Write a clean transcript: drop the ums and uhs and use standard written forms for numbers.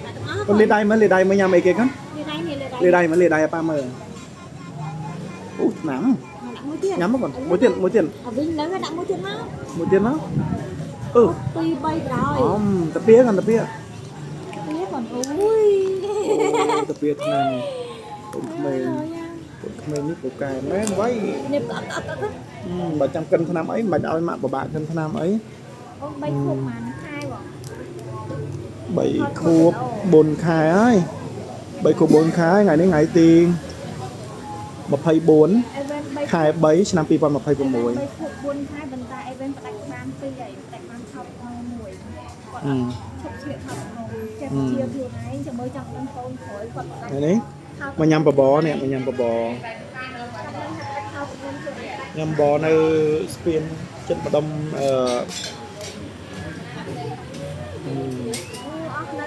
ដាក់ទាំងអស់ កូនលាដៃមើលលាដៃមើលញ៉ាំអីគេកូន លាដៃនេះលាដៃ លាដៃមើលលាដៃឲ្យប៉ាមើលអូថ្នាំ ដាក់មួយទៀត ញ៉ាំមកកូនមួយទៀតមួយទៀត អាវិញហ្នឹងដាក់មួយទៀតមក មួយទៀតមកអឺ 2 3ក្រោយ អមតាពីកូនតាពី ទៀតបងអូយ តាពីថ្នាំកូនក្មេងកូនក្មេងនេះពូកែមែនវ៉ៃ នេះអត់អត់អត់ បើចាំកិនថ្នាំអីមិនបាច់ឲ្យម៉ាក់ពិបាកកិនថ្នាំអី អូន3ខួបប៉ុន្មានខែបង 3ខួប4ខែហើយ3ខួប4ខែថ្ងៃនេះថ្ងៃទី24 អេវិន3 ខែ3ឆ្នាំ2026 3ខួប4ខែប៉ុន្តែអេវិនផ្ដាច់បាន2ហើយផ្ដាច់បានថប់មួយគាត់ អឺ ឈប់ស្លៀកថប់ចេះជាខ្លួនឯងចាំមើលចង់ដឹងកូនក្រោយគាត់ផ្ដាច់ ថ្ងៃនេះមកញ៉ាំបបរនេះមកញ៉ាំបបរញ៉ាំបបរនៅស្ពានចិត្តម្ដុំអឺ អស់នៅ